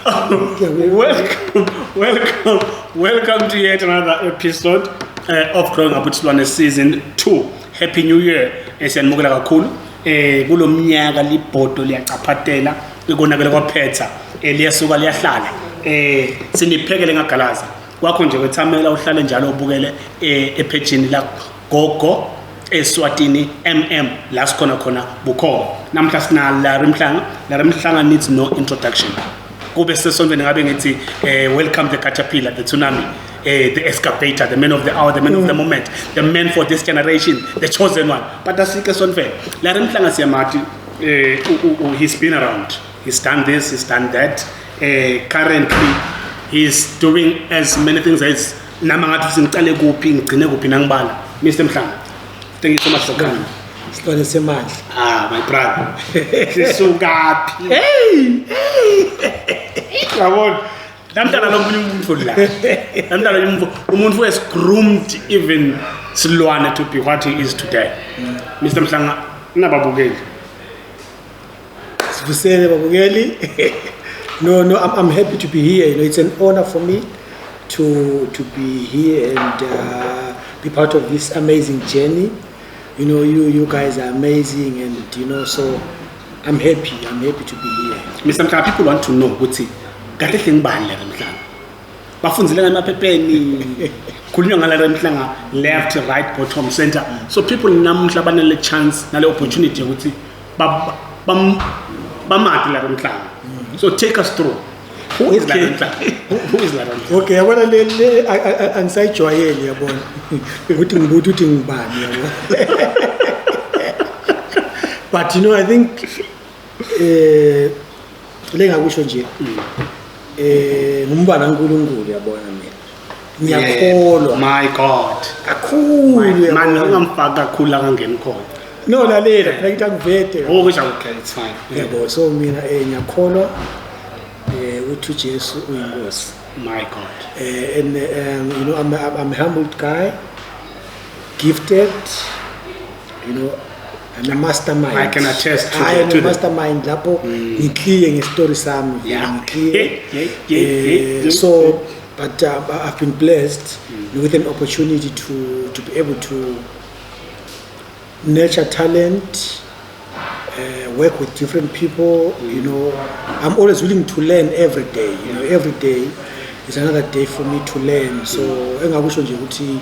Welcome, welcome, welcome to yet another episode of Growing Up with Silwane season 2. Happy New Year. Siyanimukela kakhulu. Kulomnyaka libhodo liyacaphatela ikonakele kwaphetha liyasuka liyahlala. Siniphekele ngagalaza. Kwakho nje kwethamela uhlale njalo ubukele ephejini la Gogo eSwatini MM la sikhona khona bukhona. Namhla sina Larry Mhlanga. Larry Mhlanga needs no introduction. Kube sesontweni ngabe ngithi welcome the caterpillar, the tsunami, the excavator, the man of the hour, the man of the moment, the man for this generation, the chosen one. But asike esontweni. Larry Mhlanga siyamati, he's been around, he's done this, he's done that. Currently he's doing as many things as nama ngathi ngicale kuphi ngigcine kuphi nangibala. Mr Mhlanga, thank you so much for coming. Silwane semandla. Ah, my brother, sisukaphi? Hey, Yabona namhlanje lo munye umuntu la, namhlanje umuntu who has groomed even Silwane to be what he is today. Mr Mhlanga, nababukeli. Sivusele babukeli. No, I'm happy to be here. It's an honor for me to be here and be part of this amazing journey. You guys are amazing, and so I'm happy. I'm happy to be here. Mr Mhlanga, people want to know ukuthi kahle hle ngibani Larry Mhlanga. Bafundzile ngemaphepheni, khulunywa ngala Larry Mhlanga left, right, bottom, center. So people namuhla banale chance nale opportunity yokuthi bamati Larry Mhlanga. So take us through who is Larry Mhlanga. Who is Larry Mhlanga? Okay, yabona le angisayijwayeli, yabona, ukuthi ngibuthi ukuthi ngibani, yabona. But I think lengakusho nje ngumntwana kaNkulunkulu, yabona, mina ngiyakholwa. My God. Kakhulu. Man. Yabona. Ungamfaki kakhulu la kangeni khona. No, lalela phela, ngithi angivete. Oh, kusho okay, it's fine. Yabo, so mina ngiyakholwa ukuthi uJesu uyinkosi. My God. And I'm a humble guy, gifted. I'm a mastermind. I can attest to I am to a that. mastermind lapho ngiclear ngestory sami. Ngiclear. So but I've been blessed with an opportunity to be able to nurture talent, work with different people. I'm always willing to learn every day. Every day is another day for me to learn. So engakusho nje ukuthi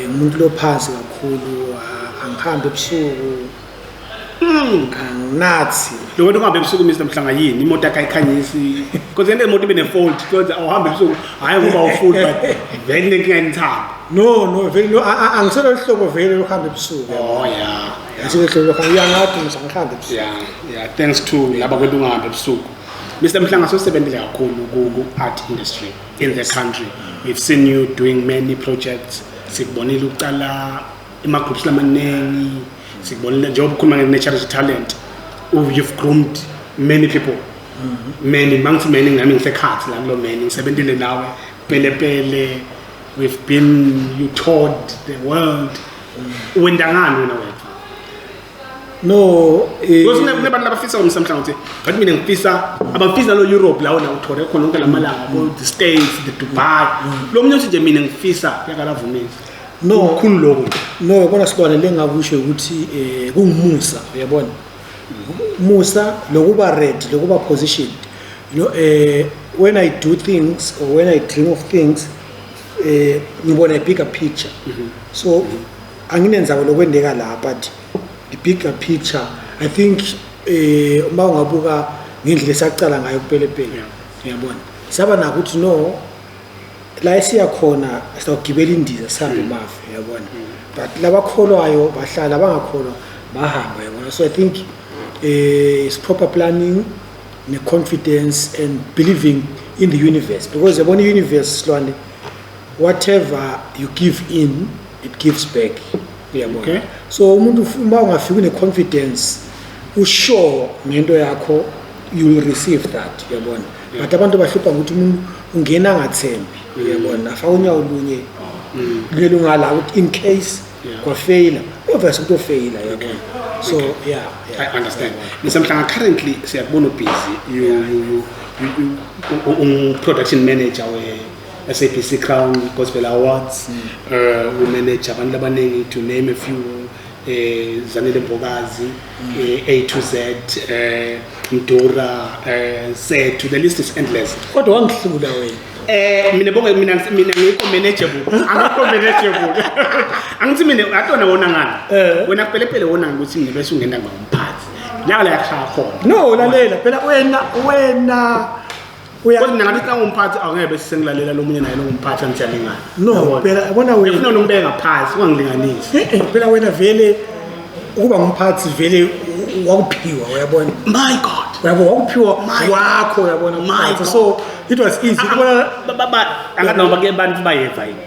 umuntu lo phansi kakhulu, angihambi ebusuku, anginathi. Lo wena ungahambi ebusuku, Mr Mhlanga, yini imoto yakhe ayikhanyisi? Because lento imoto ibe ne-fault, because awuhambi ebusuku hhayi ngoba awufuni, but vele lenkinga yenithambo. No, vele no, angiselo hlobo vele lokuhamba ebusuku. Oh yeah. Angiselo hlobo lokuhamba, uyangathi ngithi angihambi ebusuku. Yeah, thanks to laba kwento ungahambi ebusuku. Mr Mhlanga, sosebenzile kakhulu ku-art industry in the country. We've seen you doing many projects. Sikubonile uqala ema-groups lamaningi, sikubonile njengoba ukhuluma nge-natural talent. You've groomed many people, many. Mangithi many, nami ngisekhathi la kulo many, ngisebentile nawe pele pele. We've been, you toured the world. Wenda ngani wena wedwa? No. Because kunabantu abafisa Mr Mhlanga ukuthi ngathi mina ngifisa, abafisa lo Europe la wona uthole khona yonke lamalanga, bo the States, the Dubai. Lo munye uthi nje mina ngifisa yakalavumisa. No. Kukhulu lokho. No, yabona Silwane, lengakusho ukuthi kungumusa, uyabona, musa lokuba ready, lokuba positioned. When I do things or when I dream of things, ngibona a bigger picture. So anginenzaba lokwendeka la, but the bigger picture, I think uma ungabuka ngendlela esacala ngayo kupelepele, uyabona, saba nako ukuthi no, la esiya khona sawugibela indiza sihambe emafu, uyabona, but labakholwayo bahlala, abangakholwa bahamba, uyabona. So I think it's proper planning ne-confidence and believing in the universe, because yabona i-universe, Silwane, whatever you give in, it gives back, uyabona. So umuntu uma ungafika une-confidence, usure ngento yakho, you will receive that, uyabona. But abantu bahlupha ngokuthi umuntu ungena angathembi, uyabona, afake unyawo lunye lunye lungala ukuthi in case kwafeyila, obvious ukuthi ofeyila, uyabona. So yeah. I understand. Mr Mhlanga, currently siyakubona busy. You you you Production manager we-SABC Crown Gospel Awards, umanage abantu abaningi, to name a few, Zanele Mbokazi, A to Z, Mdura, Sethu, the list is endless. Kodwa wangihlula wena. Mina bonke, mina ngikho manageable, angikho manageable. Angithi mina atona wona ngani? Wena kuphele wona ukuthi mina bese ungena ngomphathi la la yakushaya khona. No, lalela phela, wena uya Kodwa mina ngathi xa ngumphathi awungeke bese sengilalela lo munye naye lo ngumphathi, angiyalingana. No, phela yabona wena Ufuna ungibeke ngaphansi, ungangilinganisi. Phela wena vele ukuba ngumphathi vele wakuphiwa, uyabona. My God. Uyabo, wakuphiwa My wakho, uyabona. My Uphathi. God. So it was easy kubona. Angathi noma ke bantu bayeva yini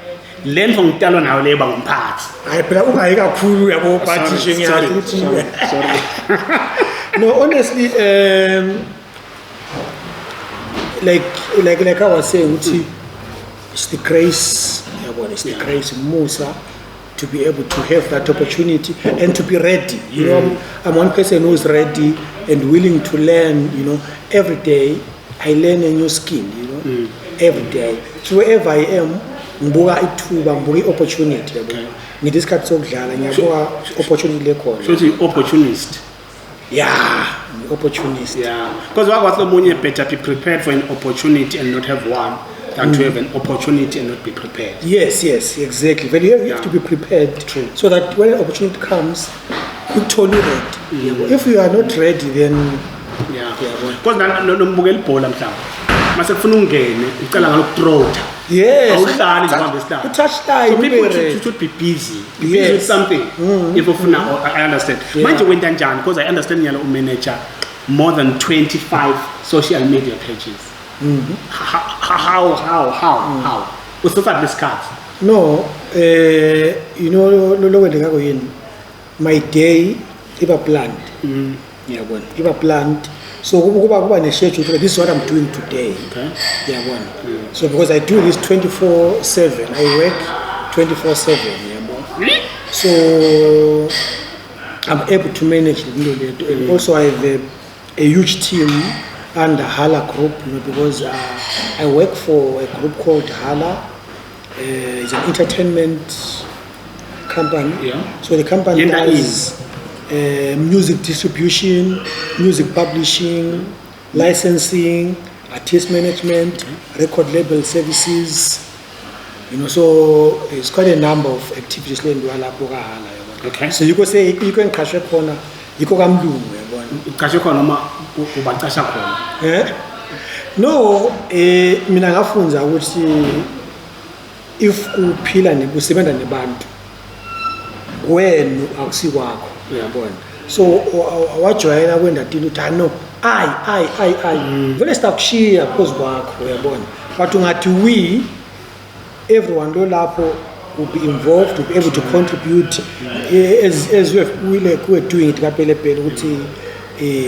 le nto ngitalwa nayo leyo bangumphathi. Hayi phela, ungayi kakhulu, uyabo, but nje ngiyazi ukuthi Sorry. No, honestly, like I was saying ukuthi it's the grace, yabona, it's the grace, musa, to be able to have that opportunity and to be ready. I'm one person who's ready and willing to learn. Every day I learn a new skill, every day. So wherever I am, ngibuka ithuba, ngibuka i-opportunity, yabo. Ngithi isikhathi sokudlala, ngiyabuka opportunity lekhona. So uthi opportunist. Yeah, opportunist. Yeah, because wakwathi omunye, better be prepared for an opportunity and not have one than to have an opportunity and not be prepared. Yes, exactly. But you have to be prepared. True. So that when an opportunity comes, you totally ready. If you are not ready, then Yeah, Because nombukela ibhola mhlawumbe mase kufuna ungene ucala ngalokutrota. Awuhlali nje ubambe isihlalo. U-touchline, So people ube ready. should be busy, be busy with something if ufuna. I understand. Manje wenta njani? Because I understand nyalo umanager more than 25 social media pages. How usithatha lesikhathi? No, lo kwenzeka yini? My day iba planned. Ngiyabona. Iba planned. So kuba ne schedule, this is what I'm doing today. Ngiyabona. So because I do this 24/7, I work 24/7, yabo. So I'm able to manage the leto. And also I have a huge team under Hala Group, because I work for a group called Hala. It's an entertainment company. So the company Yenta does music distribution, music publishing, licensing, artist management, record label services. So it's quite a number of activities lendiwa lapho kaHala, yabona. So yikho se yikho engiqashwe khona, yikho kamlungu, yabona. Uqashe khona noma ubaqasha khona? Eh? No, mina ngafunza ukuthi if uphila usebenza nebantu, wena akusikwakho, uyabona. So awajwayela kwendatini ukuthi, ah no, ayi ayi ayi ayi, vele sitakushiya phezu kwakho, uyabona. But ungathi we, everyone lo lapho will be involved, will be able to contribute, as we like we're doing it kapelepele ukuthi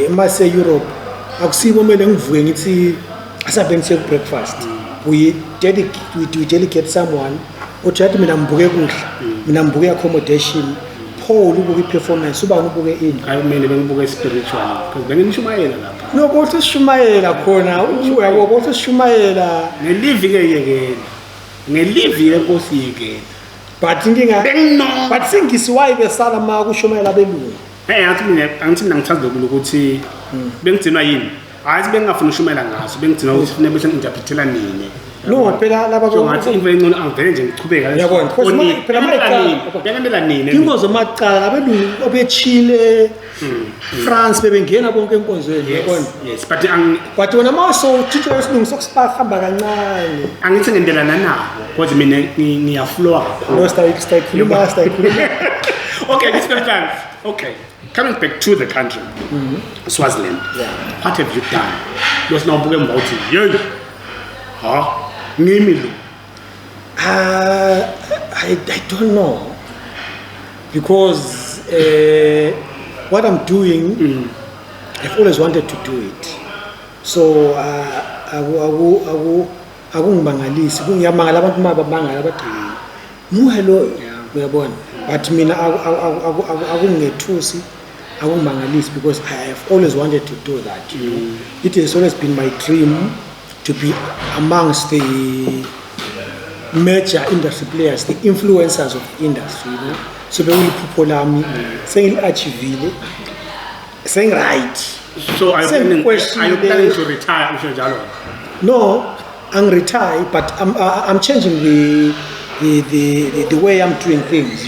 mase Europe akusibo kumele ngivuke ngithi asabeni siye breakfast. We delegate someone uthi yathi mina ngibuke kudla, mina ngibuke accommodation, Paul ubuke i-performance, ubani ubuke ini. Hayi, kumele bengibuke spiritual because benginishumayela lapha. No, bothi sishumayela khona, uyabo, bothi sishumayela. Ngelivi ke yekela, ngelivi yenkosi yekela. But inkinga Benginoma. But singisi why besala ma kushumayela abelungu? Ngathi mina, angithi mina ngithanda lokhu ukuthi bengigcinwa yini, hayi bengingafuni ukushumayela ngaso, bengigcinwa ukuthi kufanele bese ngi-interpretela nini. No, phela laba So ngathi into engcono angivele nje ngichubeke. Uyabona, because phela Bengentela nini. Inkonzo macala abelungu obechile, France, bebengena bonke enkonzweni, uyabona. Yes, but But wena ma sowuthintsha wesilungu sokusipahamba kancane. Angithi ngendelana nabo because mina ngiyaflowa kakhulu. No, sitayikhuluma, sitayikhuluma. Okay, let's go down. Okay, coming back to the country, Swaziland. What have you done? Losinabuke emva uthi yeyi, ha, ngimi lo. I don't know, because what I'm doing, I've always wanted to do it. So akungimangalisi, kungiyamangala abantu uma bamangala bathi muhe loyo, uyabona. But mina akungethusi, Akumangalisi because I have always wanted to do that. It has always been my dream to be amongst the major industry players, the influencers of the industry. So bekuliphupho lami, sengili-achievile, sengi-right. So are you planning, Sengiqweshile. are you planning to retire, usho njalo? No, angi-retire, but I'm changing the way I'm doing things,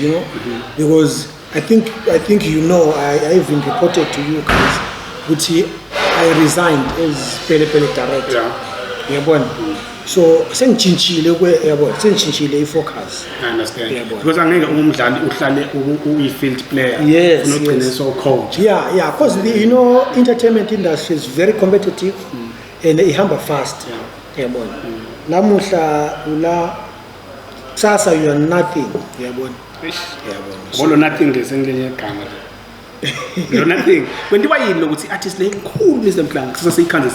because I think I even reported to you guys ukuthi I resigned as Pele Pele director. Uyabona? So sengitshintshile yabona, sengitshintshile i-focus. I understand. Yebo. Because angeke umdlali uhlale uyi-field player. Yes, Ufuna ugcine yes. so coach. Yeah, because the entertainment industry is very competitive and ihamba fast. Uyabona? Lamuhla ula, kusasa you are nothing. Uyabona? Eish. Uyabona? Yabo lo nothing nje sengilenye igama le. Lo nothing. Kwentiwa yini lokuthi i-artist le inkulu Mr Mhlanga kusasa seyikhanze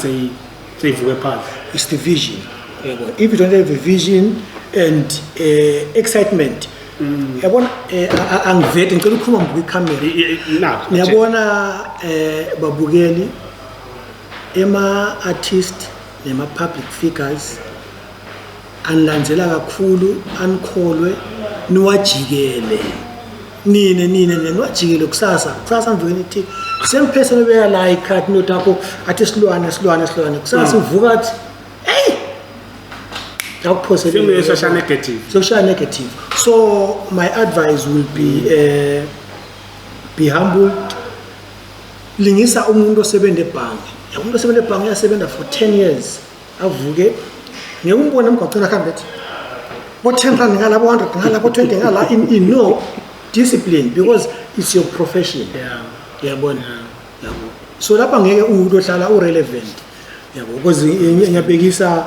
seyivuke phansi? It's the vision. Uyabona? If you don't have a vision and excitement. Uyabona, angivete, ngicela ukukhuluma ngikwi-camera. Nakho. Ngiyabona, babukeli, ema artist nema public figures anilandzela kakhulu, anikholwe, niwajikele nine niwajikele kusasa. Kusasa mvuke nithi same person obeya la ikhadi note akho athi silwane, silwane, silwane, kusasa uvuka athi hey, akuphosele. Sekuyi-social negative. Social negative. So my advice will be, be humble. Lingisa umuntu osebenza ebhange. Umuntu osebenza ebhange uyasebenza for 10 years, avuke ngeke umbone emgwaqeni akuhambe ethi bo 10 rand ngala, bo 100 ngala, bo 20 ngala, in no discipline, because it's your profession. Uyabona? Yabo. So lapha ngeke ulohlala u-relevant, yabo, because ngiyabhekisa,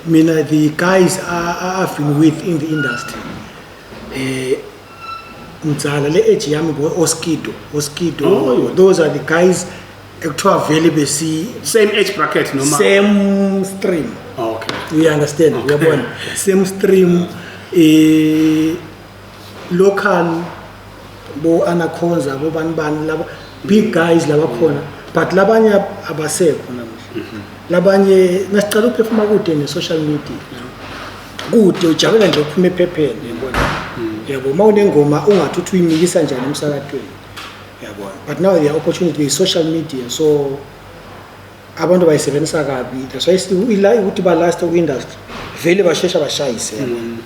mina the guys I've been with in the industry, mdzala le age yami, bo Oskido, Oskido. Oh. Those are the guys ekuthiwa vele besi Same age bracket noma? Same stream. Okay. You understand? Uyabona, same stream, local, bo Anaconza, bo bani bani laba big guys laba khona, but labanye abasekho namuhla. Labanye nasicala uku-performa kude ne-social media, kude ujabulela nje uphuma ephepheni, yabona, yabo, uma unengoma ungathi uthi uyimikisa njani emsakatweni, yabona. But now the opportunity is social media, so abantu bayisebenzisa kabi. That's why ukuthi ba-last kwi-industry vele bashesha bashayise, yabona,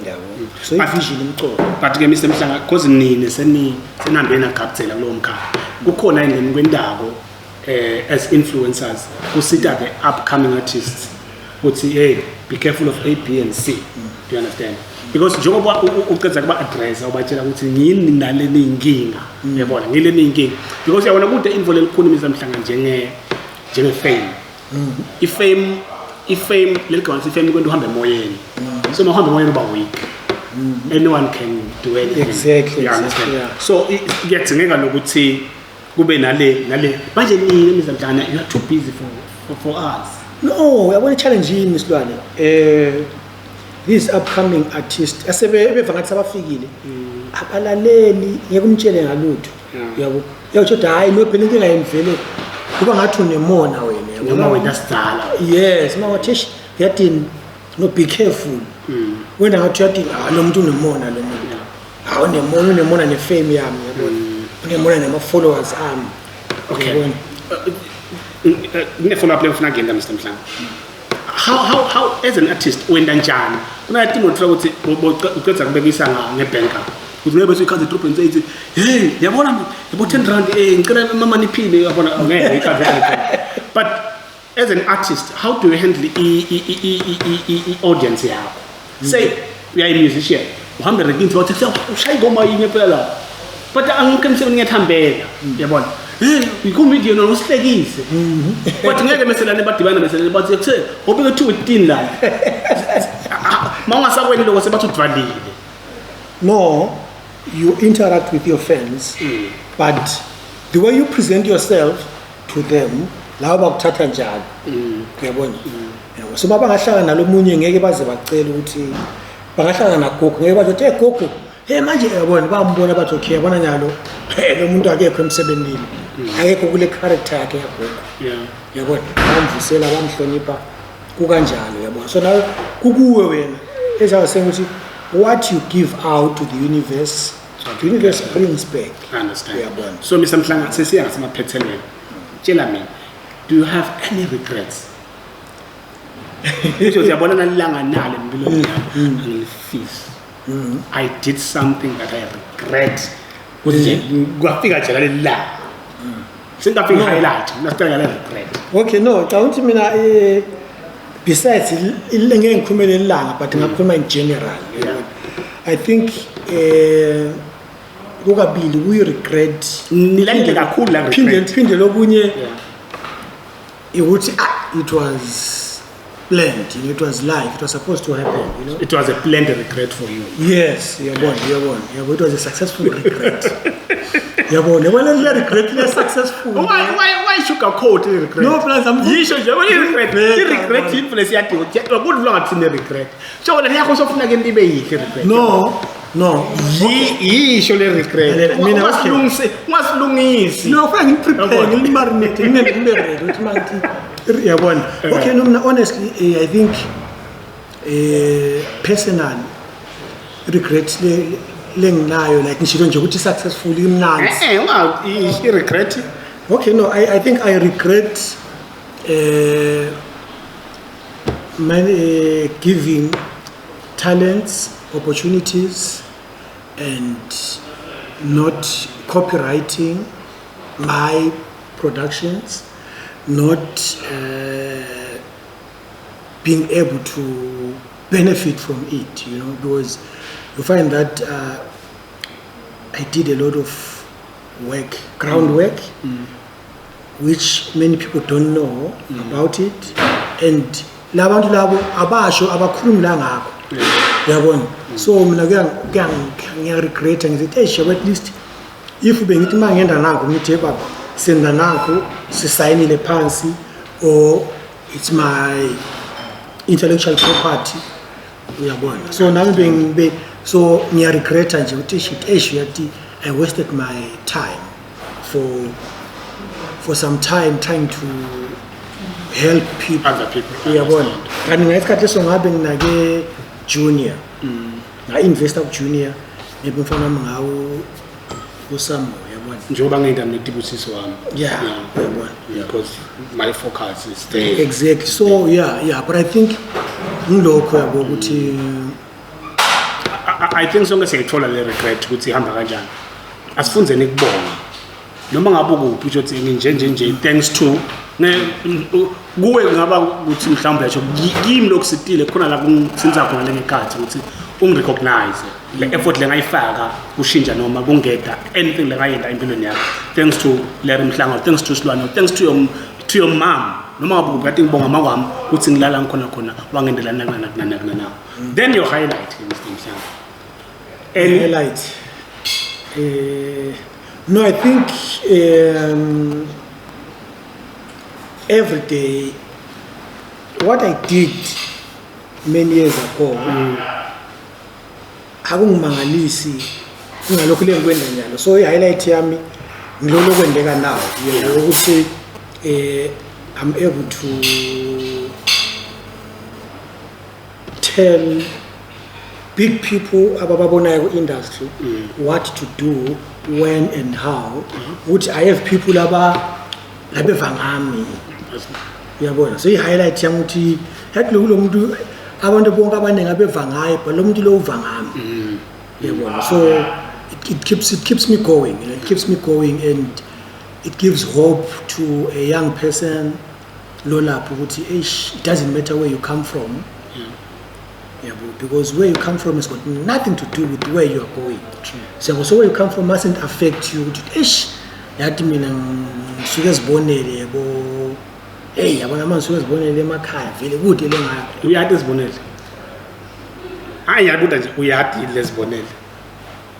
yabo. So i-vision imcoka. But ke Mr Mhlanga, cause nini senihambe nagabuzela kulowo mkhakha, kukhona yini kwendako as influencers kusita the upcoming artists ukuthi, hey, be careful of A, B and C? Do you understand? Because njengoba uceda kuba address, ubatshela ukuthi ngini naleni inkinga, uyabona, ngileni inkinga, because uyabona kude info lelikhulu, Mr Mhlanga, njenge fame, i-fame leli gama lithi fame kwento uhambe emoyeni. So uma uhambe emoyeni uba weak, anyone can do anything. You understand? Yeah. So kuyadingeka lokuthi kube nale manje nini, Mr Mhlanga, you are too busy for us. No, uyabona i-challenge yini, Silwane? These upcoming artists asebe beva ngathi sabafikile, abalaleli, ngeke umtshele ngalutho. Uyabo, uyawutsho ukuthi hayi no, phela inkinga yemvele kuba ngathi unemona wena, yabo. Noma wena sidala. Yes, uma wathi eish uyadini, no, be careful, wena ngathi uyadini, ah, lo muntu unemona, lo muntu, hawu, unemona, unemona ne-fame yami, yabona, unemona nama-followers ami. Okay. Uyabona? Kune follow up le ngifuna kuyenta, Mr Mhlanga. How as an artist wenda njani kunayadinga uthola ukuthi uceda kubekisa nge-banker ukuthi ngeke bese ikhazi edrobheni seyithi, hey, yabona mina, yabo, 10 rand, ngicela mama niphile, yabona, ngeke ikhazi edrobheni. But as an artist, how do you handle i-audience yakho? Say you are a musician, uhambe rekinzi, bathi ushaya ingoma yinye phela la, but angikho emsebenzini, ngiyathambela, yabona, hey, i-comedian usihlekise, but ngeke meselane badibana meselane bathi kuthe obeke 2 18 la, ma ungasakweni lokho sebathi udvalile. No, you interact with your fans, but the way you present yourself to them, labo bakuthatha njalo, uyabona, yabo. So uma bangahlala nalomunye ngeke baze bacele ukuthi bangahlala nagogo, ngeke baze bathi, hey gogo, Hey, manje yabona, bambona bathi, okay, yabona nyalo, hey, lo muntu akekho emsebenzini, akekho kule character yakhe yagogo. Yabona, bamvusela, bamhlonipha, kukanjalo, yabona. So now kukuwe wena, as I was saying ukuthi what you give out to the universe, the universe brings back. I understand. Uyabona. So Mr. Mhlanga, sesiya ngasemaphethelweni. Tshela mina, do you have any regrets? Usho uyabona nalilanga nalo empilweni yakho, angilifisi. I did something that I regret. Kuthi nje kwafika nje naleli langa. Sengafika highlight, nasicela ngale regret. Okay, no, cha, ukuthi mina besides ngeke ngikhulume lelanga, but ngakhuluma in general, yabona. I think kukabili kuyi regret. Nilandele kakhulu la Phinde regret. phinde lokunye ukuthi it was planned, it was life, it was supposed to happen. It was a planned regret for you. Yes, uyabona, uyabona, uyabona, it was a successful regret. Uyabona, yabona le regret le successful. Why sugarcoat i regret? No, plus I'm Yisho nje yabona i-regret. Better, I-regret man. influence yadinga ukuthi ngathini i-regret. So wena yakho sofuna ke into ibe yihle i-regret. No. Yisho le regret. Lalela, mina, okay. Ungasilungisi, ungasilungisi. No, kufanele ngiprepare, Yabona. ngilimarinate, ngibe ready ukuthi mangithi yabona. Okay, no, mina honestly, I think personal regret le lenginayo, like ngishilo nje ukuthi successful, imnandi. Unga i-regret. Okay, no, I think I regret giving talents, opportunities, and not copywriting my productions, not being able to benefit from it, because you find that I did a lot of work, groundwork, which many people don't know about it, and labantu labo abasho, abakhulumi la ngakho, uyabona. So mina ngiya-regreta, ngithi hey shebo, at least if bengithi uma ngenda nakho ngithi, hey baba, senda nakho, sisayinile phansi, or it's my intellectual property, uyabona. So nami bengibe so ngiya-regreta nje ukuthi shit, eish, uyathi I wasted my time for some time trying to help people. Other people. Uyabona, kanti ngesikhathi leso ngabe nginake Junior, nga-investa ku-Junior, maybe umfana wami ngawo kusamo, uyabona. Njengoba ngenda mina Tibusiso wami. Uyabona. Because my focus is there. Exactly. So yeah, but I think ngilokho, yabo, ukuthi I think sonke siyayithola le regret ukuthi ihamba kanjani. Asifunzeni ukubonga. Noma ngabe ukuphi, usho ukuthi nje nje nje, thanks to ne kuwe, kungaba ukuthi mhlawumbe yasho kimi lokusitile khona la kungithinta khona lengekhathi ukuthi ungirecognize le effort lengayifaka kushintsha noma kungeda anything lengayenda empilweni yakho. Thanks to Larry Mhlanga, thanks to Silwane, thanks to your mom, noma ngabe kuphi, kade ngibonga makwami ukuthi ngilala ngikhona khona wangendela nana nana nana nana. Then your highlight, Mr. Mhlanga, and Highlight. No, I think every day, what I did many years ago, akungimangalisi kungalokhu lengikwenda njalo. So i-highlight yami ngilolo kwendeka now, yebo, ukuthi I'm able to tell big people abababonayo ku-industry what to do, when and how, ukuthi I have people aba labeva ngami, uyabona. So i-highlight yami ukuthi yathi lo muntu, abantu bonke abaningi abeva ngaye, but lo muntu lo uva ngami, uyabona. So it keeps me going, it keeps me going, and it gives hope to a young person lo lapho ukuthi eish, it doesn't matter where you come from, yabo, because where you come from has got nothing to do with where you are going. So where you come from mustn't affect you ukuthi eish, yathi mina ngisuke ezibonele, yabo, hey, yabona manje ngisuke ezibonele emakhaya vele kude le ngakho. Uyati ezibonele? Hayi, ngiyabuta nje, uyati lezibonele?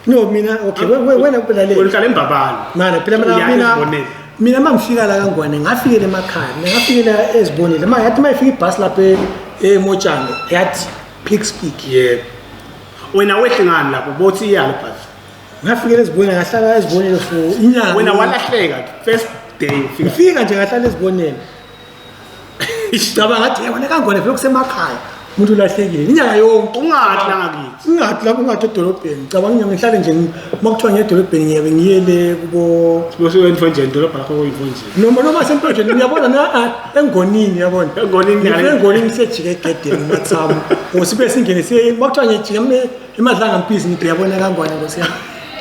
No, mina, okay, wena phela le Wena uhlala eMbabane. Mana phela mina Uyati mina ezibonele? Mina mangifika la kaNgwane, ngafikela emakhaya, mina ngafikela ezibonele ma yathi mayifika ibhasi lapha eMotshane, yathi pick speak. Yebo. Wena wehle ngani lapho bothi iyalo bhasi? Ngafikela ezibonele, ngahlala ezibonele for inyanga. Wena walahleka first day ufika. Ngifika nje ngahlala ezibonele. Cabanga ngathi wena kangone vele kusemakhaya. Umuntu ulahlekile inyanga yonke. Ungathi la ngakithi. Ungathi lapho, ungathi edolobheni. Cabanga inyanga ngihlale nje, uma kuthiwa ngiye edolobheni ngiyabe ngiyele kubo Bese wena nje idolobha lakho kuyinto nje. Noma sempilweni uyabona na engonini, uyabona. Engonini. Ngifike engonini sejike egedeni umathamu. Osibe singene siye uma kuthiwa ngijike emadlanga mpisi, ngithi uyabona kangwane nkosi yami.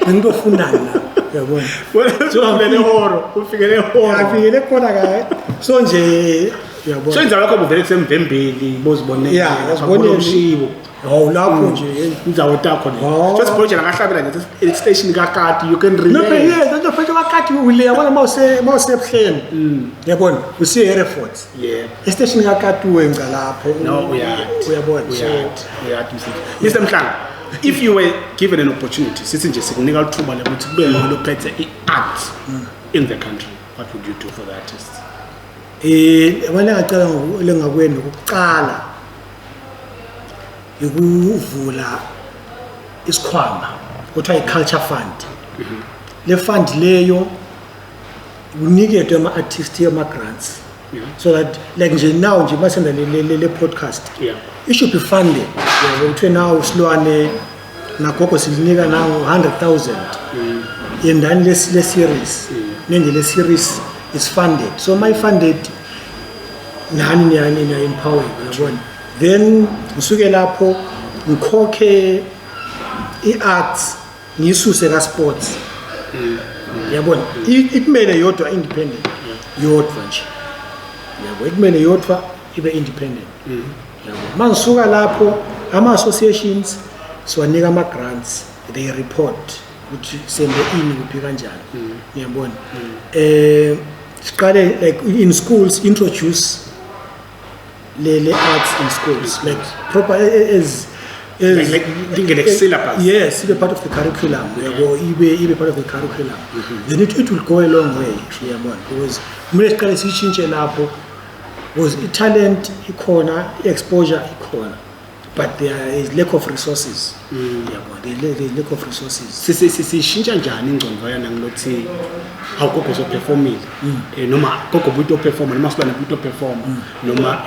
Ngitofunani la, uyabona. Wena ufikele horo, ufikele horo. Afikele khona ka so nje, uyabona. So indzawo yakho buvele kusemvembili bozibonele. Yeah, yazibonele. Mshibo. Hawu, lapho nje. Indzawo takho le. Oh. So sibhojela ngahlabela nje station kakati, you can No, relate. yes, lento phela wakati ule, yabona mawusebuhleni. Yabona, usiye Hereford. Estation kakati wenza lapho. No, uyati. Uyabona. So Uyati. Uyati Mr. Mhlanga, if you were given an opportunity, sithi nje sikunika ithuba lokuthi kube nguwe lophethe i-art in the country, what would you do for the artists? Yabona ngacala lengakweni ukuqala ukuvula isikhwama kuthiwa i-culture fund. Le fund leyo uniketwe ama-artist ama-grants so that like nje now nje masenza le podcast, it should be funded, yabo, kuthiwe now Silwane nagogo silinika now 100,000 yendani le series, nende le series is funded. So my funded nani niyani niya empower, uyabona. Then ngisuke lapho ngikhokhe i-arts, ngiyisuse ka-sports, yabona. Ikumele yodwa independent yodwa nje, yabo, ikumele yodwa ibe independent, yabo. Uma ngisuka lapho, ama-associations siwanika ama-grants, they report ukuthi sende ini kuphi kanjani, uyabona. Siqale like in schools, introduce le arts in schools like proper as Like lingene ku-syllabus. Yes, ibe part of the curriculum, yabo, ibe part of the curriculum. Then it will go a long way, uyabona, because kumele siqale siyishintshe lapho, because i-talent ikhona, i-exposure ikhona, but there is lack of resources, yabo, there is lack of resources. Sishintsha njani ingcondo yana ngilothi awugogo soperformile, noma gogo buto performa, noma Silwane buto performa, noma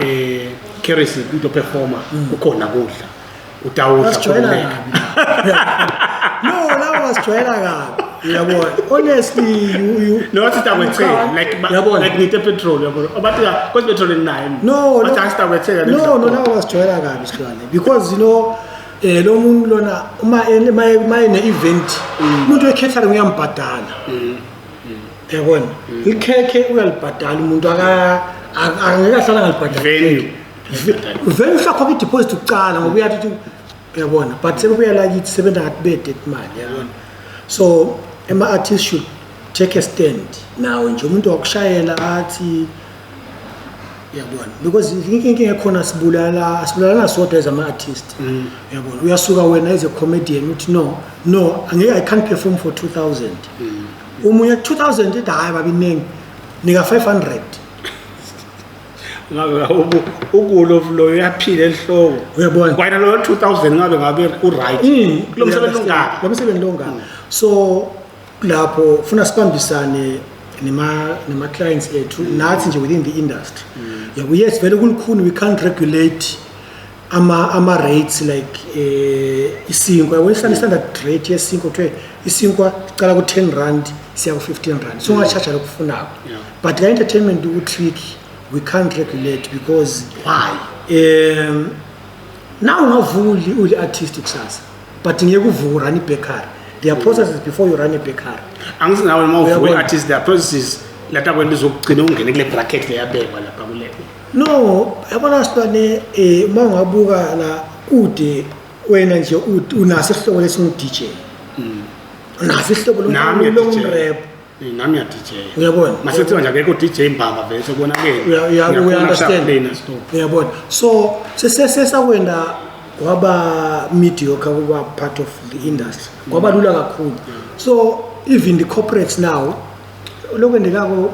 Kerisi buto performa, kukhona kudla utawudla? Basijwayela Khululeka. Kabi no, labo basijwayela kabi, uyabona, honestly, you No, sitakwethenga like Yabona. like ngite petrol, yabona, abathi kodwa petrol nginayo. No. Bathi No. asitakwethenga. No, labo basijwayela kabi Silwane, because you know lo muntu lona uma ene event, umuntu we-catering uyambhadala, yabona, ikhekhe uyalibhadala umuntu, angeke ahlala ngalibhadala. Venue. Vele uhlakhokha i-deposit kucala ngoba uyathi ukuthi uyabona, but sebebuya lakithi sebenza ngathi bede imali, yabona. So ama-artists should take a stand nawe nje, umuntu wakushayela athi, uyabona, because inkinga ekhona sibulalana sodwa as ama-artist, uyabona. Uyasuka wena as a comedian uthi no, angeke, I can't perform for 2000. Omunye 2000 ethi hhayi babi iningi, nika 500. Ngabe ukulo lo uyaphila enhloko. Uyabona. Kwayena lo 2000 ngabe u-right kulo msebenzi ongaka. Lo msebenzi ongaka. So lapho funa sibambisane nema clients ethu, nathi nje within the industry, yabo. Yes, vele kulukhuni, we can't regulate ama rates like isinkwa, yabo, standard rate yesinkwa, kuthiwe isinkwa sicala ku 10 rand siya ku 15 rand, so ungachaja lokufunako. But la entertainment ku tricky, we can't regulate because Why? Now ungavuli uli artist kusasa, but ngeke uvuke urun i-bakery. There are processes before you run a bakery. Angithi nawe uma uvuka Uyabona. i-artist, there are processes latakwenta uzokugcina ungene kule bracket leyabekwa lapha kule. No, yabona Silwane, uma ungabuka la kude wena nje unaso isihloko lesingu-DJ, unaso isihloko Nami lomrap. Nami ya DJ. Uyabona. Masethiwa nje akekho DJ mbamba vele sekubonakele. Uya understand. Play na stop. Uyabona, so sesakwenda kwaba mediocre kuba part of the industry, kwaba lula kakhulu. So even the corporates now, lokwendekako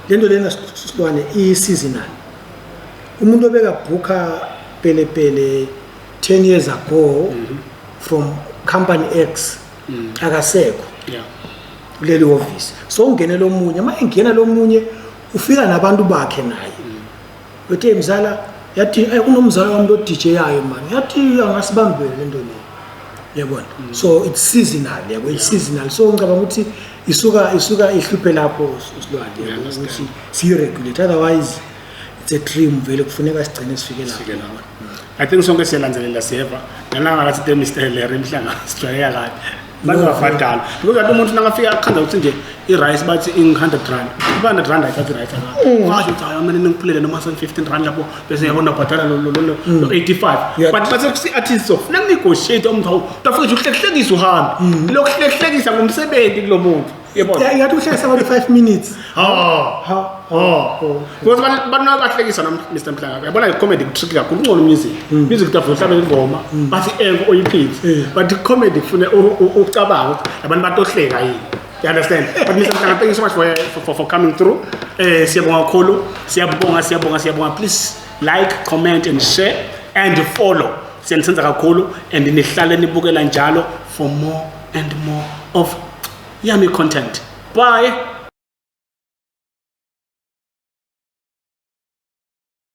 lento lena Silwane i-seasonal. Umuntu obekabhukha pelepele 10 years ago from company X akasekho kuleli office, so ungene lomunye. Uma engena lomunye, ufika nabantu bakhe naye, uthi, "Hey, mzala," yathi, "Eh, kunomzala wami lo DJ yayo man," yathi, "angasibambele lento le," yabona. So it's seasonal, yabo, it's seasonal. So ngicabanga ukuthi isuka ihluphe lapho, Silwane, yabo, ukuthi siyi-regulate. Otherwise it's a dream vele, kufuneka sigcine sifike lapho. Sifike lapho. I think sonke siyalandzelela, siyeva nalanga ngathi te Mr Larry Mhlanga sijwayeka kabi bantu bafadala, because athi umuntu nakafika akhanza ukuthi nje i-rice bathi ing-R100, i-R100 ayithathi i-rice, akasho ukuthi hayi, amane ngiphulele noma sen-15 rand lapho, bese yabona ubhadala lo 85. But base si-artist, so funeka negotiate umuntu, hawu, utafika nje uhlehlekisa uhambe, lokhu hlehlekisa ngumsebenzi kulo muntu, yabona. Yeah, yathi uhlekisa about 5 minutes. Ha. Ha. Oh. Because bantu bahlekisa na Mr Mhlanga. Yabona, i-comedy ku-tricky kakhulu, kungcono music. Music utafuna uhlabela ingoma, bathi enko oyiphithi. But comedy kufune ucabange ukuthi abantu batohleka yini. You understand? But Mr Mhlanga, thank you so much for coming through. Siyabonga kakhulu. Siyabonga, siyabonga, siyabonga. Please like, comment and share and follow. Siyanithanda kakhulu and nihlale nibukela njalo for more and more of yummy content. Bye.